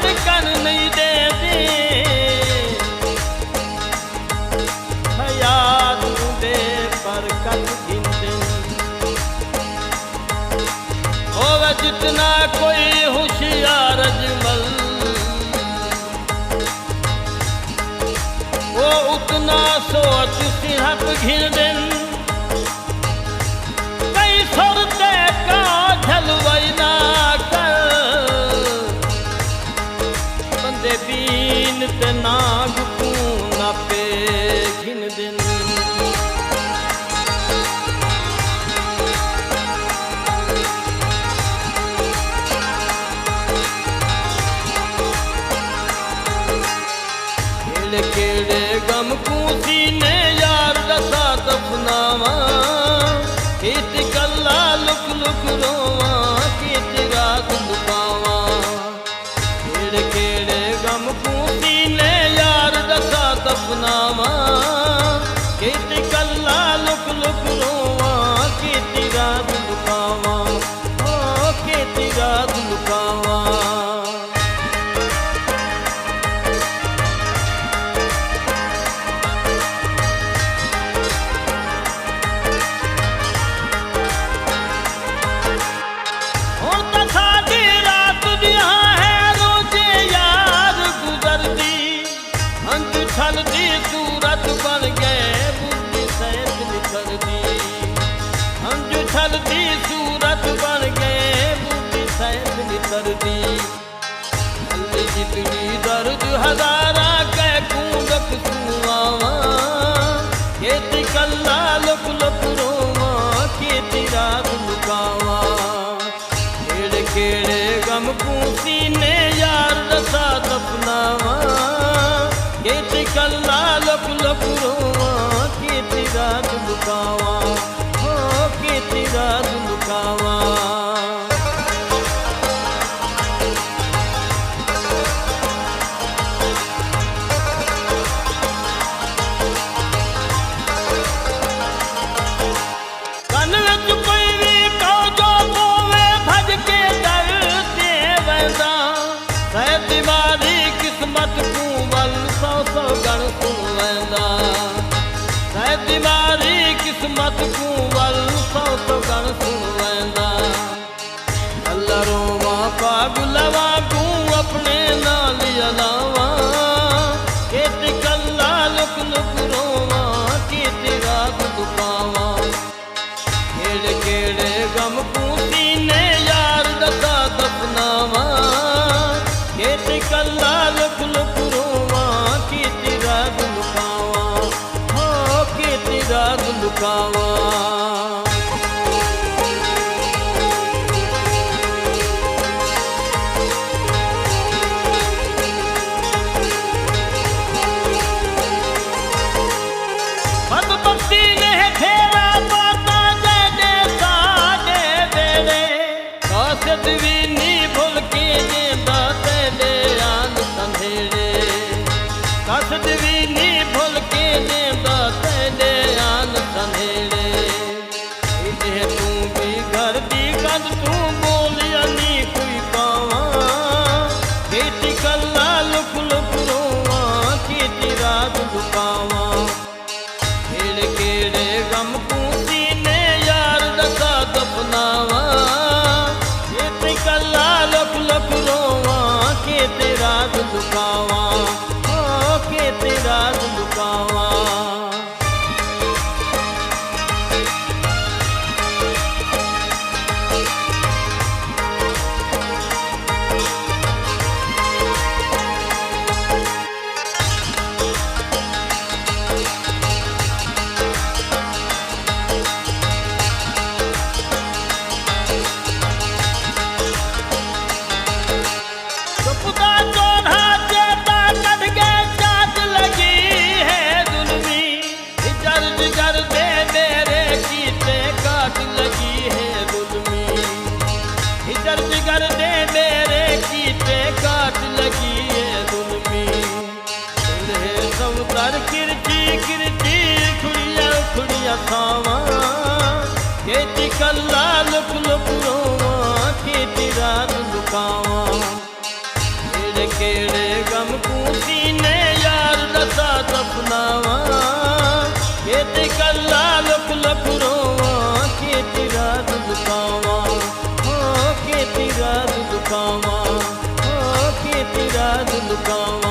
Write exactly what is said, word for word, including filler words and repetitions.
کن نہیں ݙیندی، حیات دے پر کٹ گھندن۔ ہووے جتنا کوئی ہوشیار اجمل، او اتنا سوچ سیڑھپ گھندن۔ کئی سر تے کا جھلوئی نہ کر، بندے دین تے نانگ کوں ناپے گھندن۔ کیڑے کیڑے غم کوں سینے یار ݙسا دفناواں، کیتی کلا لک لک روواں، کیتی رات لکاواں۔ کیڑے کیڑے غم کوں سینے یار ݙسا دفناواں، کیتی کلا لک لک روواں، کیتی رات لکاواں، او کیتی رات لکاواں۔ ہݨ تاں ساݙی رات ݙیہاں ہے روزے یار گزردی، ہنج چھلدی صورت بݨ ڳئے ٻڈھی سیت نکھردی، ہنج چھلدی صورت بݨ ڳئے ٻڈھی سیت نکھردی۔ ال جتنی درد ہزاراں کیکوں ݙکھ سݨواواں، کیتی کلا لک لک روواں، کیتی رات لکاواں۔ کیڑے کیڑے غم کوں سینے یار ݙسا دفناواں، کیتی کلا لک لک روواں، کیتی رات لکاواں، ہو کیتی رات لکاواں۔ کن وچ کوئی وی کاجو پووے، بھڄ کے در تے ویندا۔ سئے دیواری قسمت کوں ول سو سو ڳݨ سݨ ویندا۔ سئے دیواری قسمت کوں ول سو سو ڳݨ سݨ ویندا۔ اللہ روواں پاڳل وانگوں اپݨے نال الاواں، کیتی کلا لک لک روواں، کیتی رات لکاواں۔ کیڑے کیڑے غم کوں سینے یار ݙسا دفناواں، کیتی کلا لک لک روواں، کیتی رات لکاواں۔ ہو کیتی رات لکاواں۔ بدبختی نے گھیرا پاتا جیندے ساݙے ویڑے۔ قاصد وی نی بھل کے ݙیندا تیݙے آن سنہیڑے۔ قاصد وی نی بھل کے ݙیندا تیݙے آن سنہیڑے۔ ایݙے توں وی گھر دی کندھ توں ٻولیا نی کوئی پاواں۔ کیتی کلا لک لک روواں، کیتی راز لکاواں۔ کیڑے کیڑے غم کوں سینے یار ݙسا دفناواں، کیتی کلا لک لک روواں، کیتی راز لکاواں، او کیتی راز لکاواں۔ چپ دا چولہا چیتا کڈھ کے چاٹ لڳی ہے ظلمی۔ ہجر جگر دے میݙے کیتے کاٹ لڳی ہے ظلمی۔ ہجر جگر دے میݙے کیتے کاٹ لڳی ہے ظلمی۔ دل ہے سوتر کرچی کرچی اکھڑیاں اکھڑیاں ساواں۔ کیتی کلا لک لک روواں، کیتی راز لکاواں۔ کیڑے قوم